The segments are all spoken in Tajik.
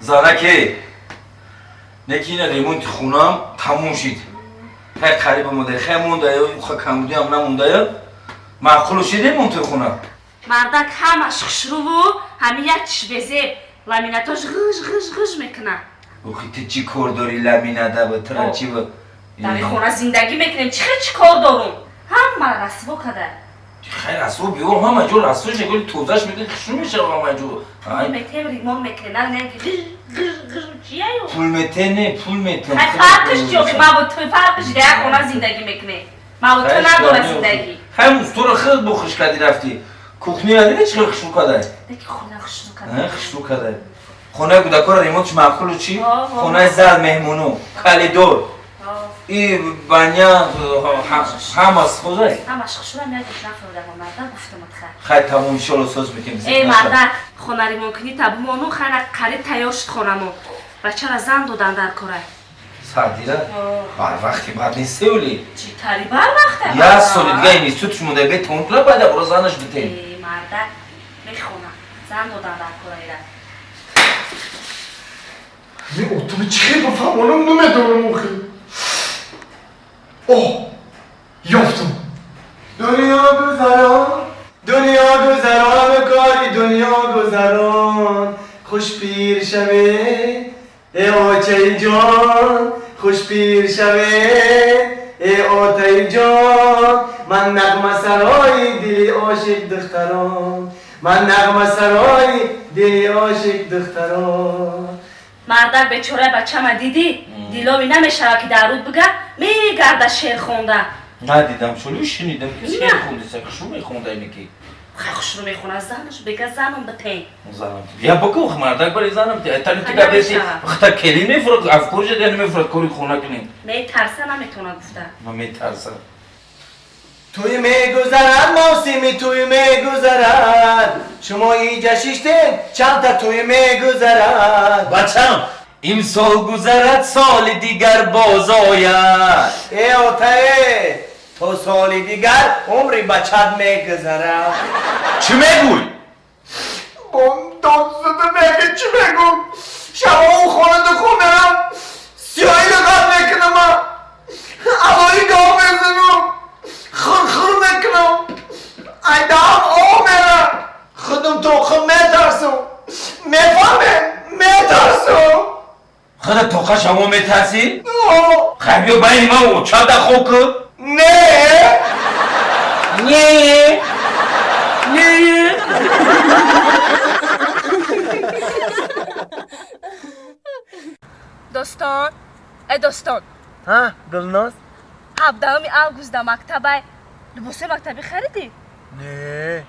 Занаке, неки ина ремонти хунам тамом шид. Хай қариба монда, хай монда, ё камбудиам намонда. Маъқул шид ремонти хуна? Мардак ҳамаш хушруву ҳамин як чиш безеб. Ламинатош ғиж ғиж ғиж мекунад. Охи ту чӣ кор дорӣ ламинада ба тра чӣ ба? Дар хона зиндагӣ мекунем, чӣ хел чӣ кор дорум? Ҳама расво када. Хай расво биёр, ҳама ҷо расво шекли тозаш мекунӣ, хушрӯ мешава ҳама ҷо. Пул метем, ремонт мекунем, на не ғиж ғиж ғиж чияю? Пул метем, не, пул метем. Хай фарқиш чӣ охи, ма бо ту фарқиш дар як хона зиндагӣ мекунем. Ма бо ту надора зиндагӣ. Хай устора худ бо хуш кардӣ рафтӣ. Кухня диди чӣ хел хушрӯ кадай? Неки хона хушрӯ кадай. Хушрӯ кадай. Хонаи кӯдакора ремонтш маъқулу чӣ? Хонаи зал меҳмону, калидор. И баня ҳама созай. Ҳамаш хушрӯ меяд нафурдам мардак гуфтам хай. Хай тамом иншоалло соз мекунем. Эй мардак, хона ремонт кунӣ та бимону хайна қариб тайёр шуд хонамон. Бачара зан додан дар корай. Сардира? Бар вақти бад нестеули? Чӣ тари бар вақта? Як соли дига институтш монда бе тамом кунад, баъд абро занаш битем. Эй мардак, мехона. Зан додан дар корайра. Не, отуми чӣ хел бафаҳмонам намедонам охи. Оҳ, ёфтам. Дунё гузарон, дунё гузарон, кори дунё гузарон. Хуш пир шаве, э очаи ҷон, хуш пир шаве, э отаи ҷон. Ман нағмасарои дили ошиқ духтарон, ман нағмасарои дили ошиқ духтарон. Мардак бечора бачама дидӣ? Дилови намешава ки дар руд бига, мегарда шеър хонда. Надидам, шоли шунидам ки шеър хондиса, хушрӯ мехонда иники. Хай хушрӯ мехона, занаш бега занам битен. Занам. Я баку мардак бари занам ти. Тани ти гапеси, хата келин мефурад, афкор жа мефурад кори хона кунем. Метарса наметона гуфта. Ма метарса. Туй мегузарад, мавсими туй мегузарад. Шумо иҷа шиштед, чандта туй мегузарад. Бачам, имсол гузарад, соли дигар боз ояд. Э отае, то соли дигар умри бачат мегузарад. Чӣ мегӯй? Бом дод зада мега чӣ мегӯм? Шабо хона духонам, сиёҳи луғат мекунам, алои гов мезанам, хурхур мекунам, айдаам об мерам. Худам тоқам метарсам. Мефаҳмем, метарсам. Худа тоқа шамо метарсӣ? Хай биё байни ман очада хок. Не. Не. Не. Достон, э достон. Ҳа, Гулноз? 17 август дар мактабай либоси мактабӣ харидӣ? Не.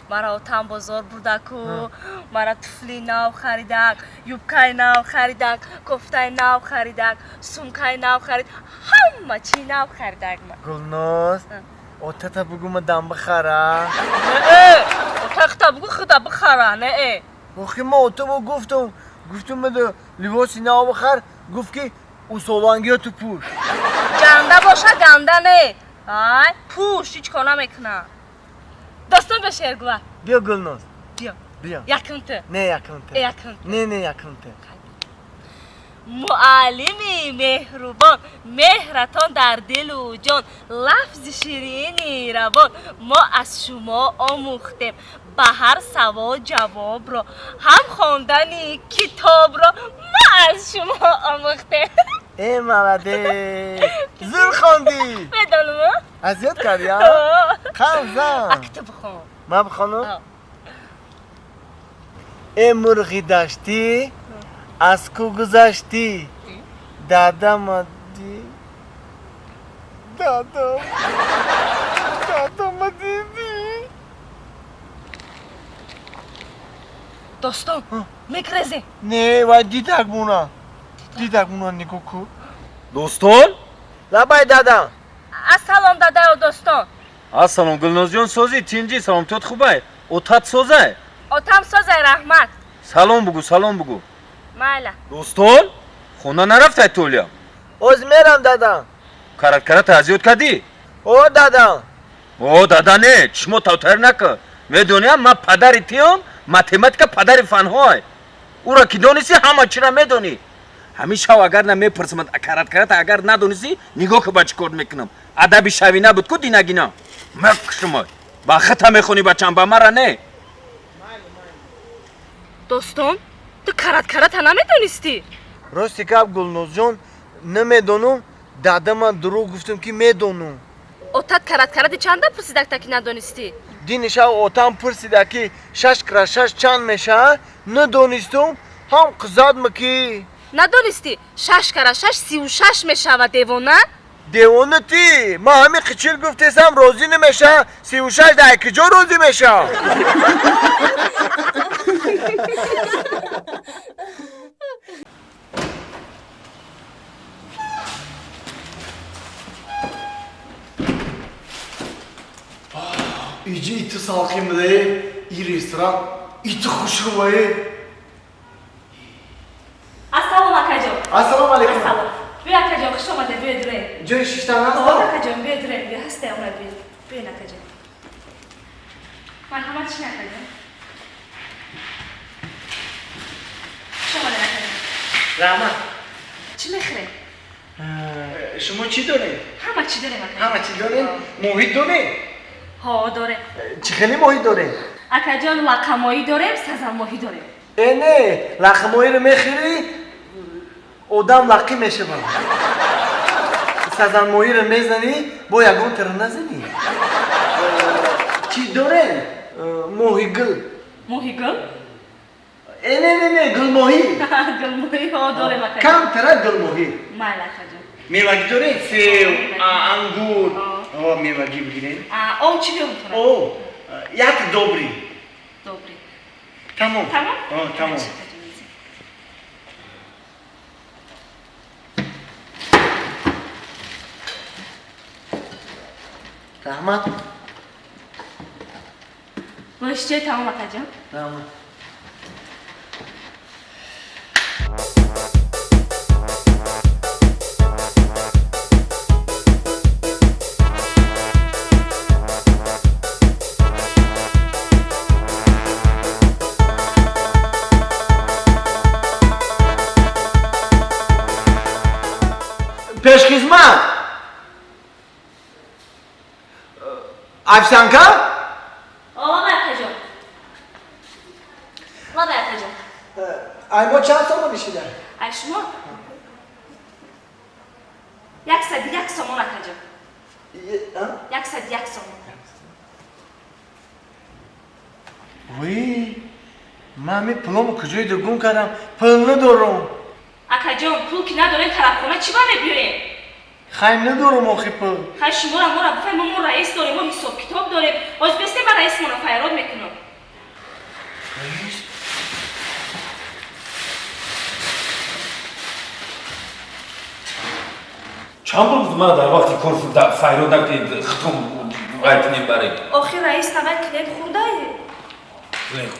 Мара отам бозор бурдаку, мара туфли нав харидак, юбкаи нав харидак, кофтаи нав харидак, сумкаи нав харид, ҳама чи нав харидак. Гулноз, отата бугу ма дам бихара. Не, отахта бугу худа бихара, не. Охи ма отамо гуфтам, гуфтам мада либоси нав бихар, гуфт ки усолангиё ту пӯш. Ганда боша, ганда не. Ай, пӯш, ҳеҷ кор намекунам. Достон ба шеър гува. Биё Гулноз. Биё. Биё. Якум ту. Не, якум ту. Якум ту. Не, не, якум ту. Муаллими меҳрубон, меҳратон дар дилу ҷон, лафзи ширини равон, мо аз шумо омӯхтем ба ҳар савол ҷавобро, ҳам хондани китобро мо аз шумо омӯхтем. Э, молодец! Зур хондӣ! Медонам. Аз ёд кардӣ, а? Хан зан. Ак ту бихон. Ман бихонам? Э мурғи даштӣ, аз ку гузаштӣ? Дадама ди. Дадам. Дадама дидӣ. Достон, мекрезем. Не, вай дидак муна. Дидак муна нигоҳ ку. Достон? Лабай дадам. Ассалом дадаю достон. Ассалом Гулнозҷон, созӣ, тинҷӣ, саломтиёт хубай? Отат созай? Отам созай, раҳмат. Салом бугу, салом бугу. Майла. Достон? Хона нарафтай толия? Оз мерам дадам. Карат-карат аз ёд кардӣ? О дадам. О дада не, чишмо тавтар накун. Медоням ман падари тиём, математика падари фанҳой. Ура ки донисӣ, ҳама чиро медонӣ. Ҳамин шав агар намепурсамад, карат карат агар надонисӣ, нигоҳ ки ба чӣ кор мекунам. Адаби шавӣ набуд ку динагина. Мекушумад. Ба хата мехонӣ бачам, ба мара не. Достон, ту карат карата намедонистӣ? Рости гап, Гулнозҷон, намедонам, дадама дурӯғ гуфтам ки медонам. Отат карат карати чанда пурсидак ки надонистӣ? Дини шав отам пурсида ки 6 кра 6 чанд мешавад, надонистум, ҳам қизадма ки. Надонистӣ? 6 кара 6 36 мешавад, девона? Девона ти! Ман ҳамин қичил гуфтесам розӣ намешавам, 36 дар куҷо розӣ мешавам? Иҷи ити салқи мидае, и ресторан ити хушрӯае. Ассалом, акаҷон. Ассалому алайкум. Ассалом. Биё, акаҷон, хуш омадед, биё дурем. Ҷои шиштан ҳаст? Акаҷон, биё дурем, биё ҳасте омад, биё. Биён, акаҷон. Марҳамат, шин, акаҷон. Хуш омадед, акаҷон. Раҳмат. Чӣ мехӯред? Шумо чӣ доред? Ҳама чӣ дорем, акаҷон. Ҳама чӣ доред? Моҳӣ доред? Ҳо, дорем. Чӣ хеле моҳӣ доред? Акаҷон, лақамоҳӣ дорем, сазанмоҳӣ дорем. Э, не, лақамоҳиро мехӯрӣ, одам лақӣ мешавад. Сазанмоҳиро мезанӣ, бо ягон тира назанӣ. Чӣ дорем? Моҳигул. Моҳигул? Э, не, не, не, гулмоҳӣ. Гулмоҳӣ, ҳо, дорем, акаҷон. Камтара гулмоҳӣ. Майли, акаҷон. Мевагӣ дорем? Сев, ангур. Мевагӣ бигирем. Ов чӣ биём тора? Ов, як добрый. Добрый. Тамом. Тамом? Тамом. Раҳмат. Бош, ҷой тамом, акаҷон. Раҳмат. Пешхизмат! Овсянка? Лабай, акаҷон. Лабай, акаҷон. Ай мо чанд сомон шида? Ай шумо? 101 сомон, акаҷон. 101 сомон. Вой, ман ҳамин пулому куҷое гум кардам? Пул надорам. Акаҷон, пул ки надорем, тарабхона чӣ ба мебиёем? Хай надорам охи пул. Хай шуморо мора бифаҳм, мо раис дорем, мо ҳисоб китоб дорем. Оз бесте ман раисмонро файрод мекунам. Раис? Чанд бор гуфтам мана дар вақти кор файрод накунед, хитом вай кунем барем. Охи раис навай клиент хурдае.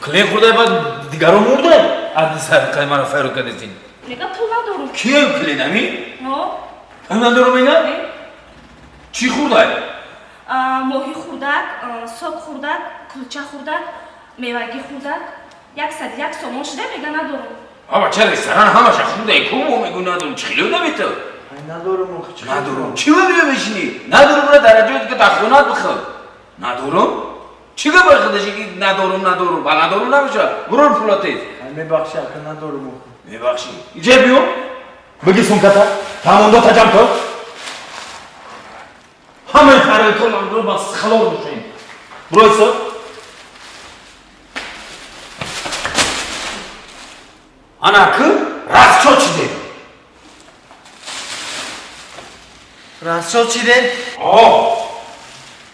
Клиент хурдае, баъд дигарон мурданд. Аз сар мана файрод кардесин. Мега пул надорум. Кием клиент ами? Ҳо. Пул надорум мега? Чӣ хурдае? Моҳӣ хурдак, сок хурдак, кулча хурдак, мевагӣ хурдак. 101 сомон шуда, мега надорум. Аба ча ресторан ҳамаша хурдае, ку мо мегӯ надорум, чӣ хеле намета? Ай надорум охи, чӣ надорум. Чӣ биё мешинӣ? Надорум ра дар ҷое ки дар хонат бихӯр. Надорум? Чӣ гап худаши ки надорум, надорум? Ба надорум намешавад. Бурор пула тез. Ай мебахши, ака, надорум охи. Мебахши. Иҷа биё. Бигир сумката. Тамондо таҷам кун. Ҳамаи тарелкаро ба халор бушем. Буройсо. Ана ку расчо чиде? Расчо чиде? О!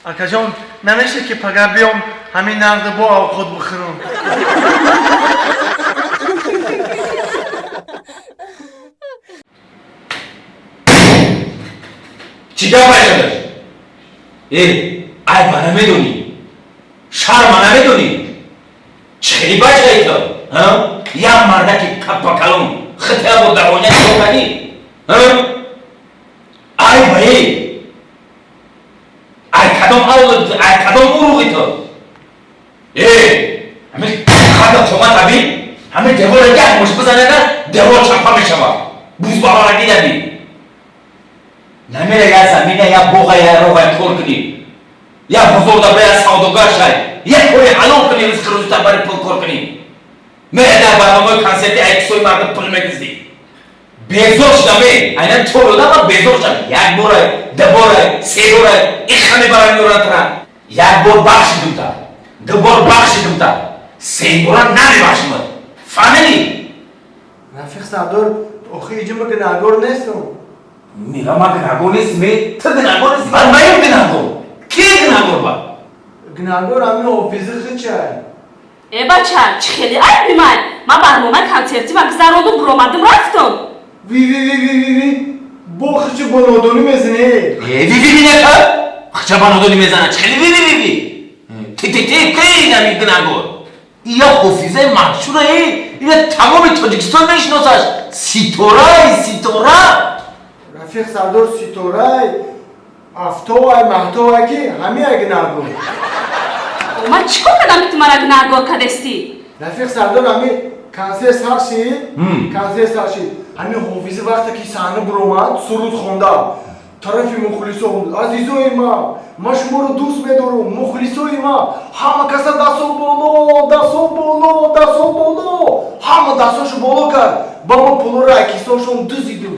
Акаҷон, намеша ки пага биём ҳамин нақд бо авқот бихӯрам. Чӣ гап айдадаш? Э, ай ма намедонӣ? Шарма намедонӣ? Чӣ хеле бачаи ту? Ҳа? Як мардаки каппакалон хитя бо давоня нигоҳ кардӣ? Ҳа? Ай ба э! Ай кадом авлод, ай кадом уруғи ту? Э! Ҳамин қадр қомат абин? Ҳамин девора як муш бизанада, девор чапа мешавад. Бузбаҳора дидаби. Намера я замина, я боға, я роға кор кунӣ, я бозор да я савдогар шай, я кори ҳалол кунӣ, ризқи рӯзита бари пул кор кунӣ. Мера дар барномаи консерти айкисои мардум пул мегиздӣ. Безор шудам, е, айнан тор одам, ман безор шудам. Як борай, ду борай, се борай иха мебарам, меорам тара. Як бор бахшидум та, ду бор бахшидум та, се бора намебахшимад, фаҳмидӣ? Рафиқ Сардор, охи иҷо ма гунаҳгор нестам. Мега ман гунаҳгор нестим. Е, ту гунаҳгор нести, ман маем гунаҳгор. Ки гунаҳгор ба? Гунаҳгор ҳамин ҳофизи хичай. Э, бача, чӣ хеле айби ман? Ман барномаи консертима гузарондум, буромадим, рафтум. Ви, ви, ви, ви, ви, ви, бо хичи бо нодонӣ мезанӣ. Е, ви, ви, ви нека хича ба нодонӣ мезана. Чӣ хеле ви, ви, ви, ви, ти, ти, ти, ки нами гунаҳгор? Ия ҳофизаи машҳура, е, ина тамоми Тоҷикистон мешиносаш, ситорай, ситора. Рафиқ Сардор, ситорай, афтобай, маҳтобай, ки ҳамин гунаҳгор. Ман чӣ кор кардам, ки ту мара гунаҳгор кардестӣ? Рафиқ Сардор, ҳамин консерт сар шид, консерт сар шид, ҳамин ҳофизи вақте ки саҳна буромад, суруд хонда, тарафи мухлисо: «Азизои ман, ман шуморо дӯст медорам, мухлисои ман, ҳама каса дастҳо боло, дастҳо боло, дастҳо боло!» Ҳама дастҳошо боло кард, ба мо пулоро акисошон дузиду.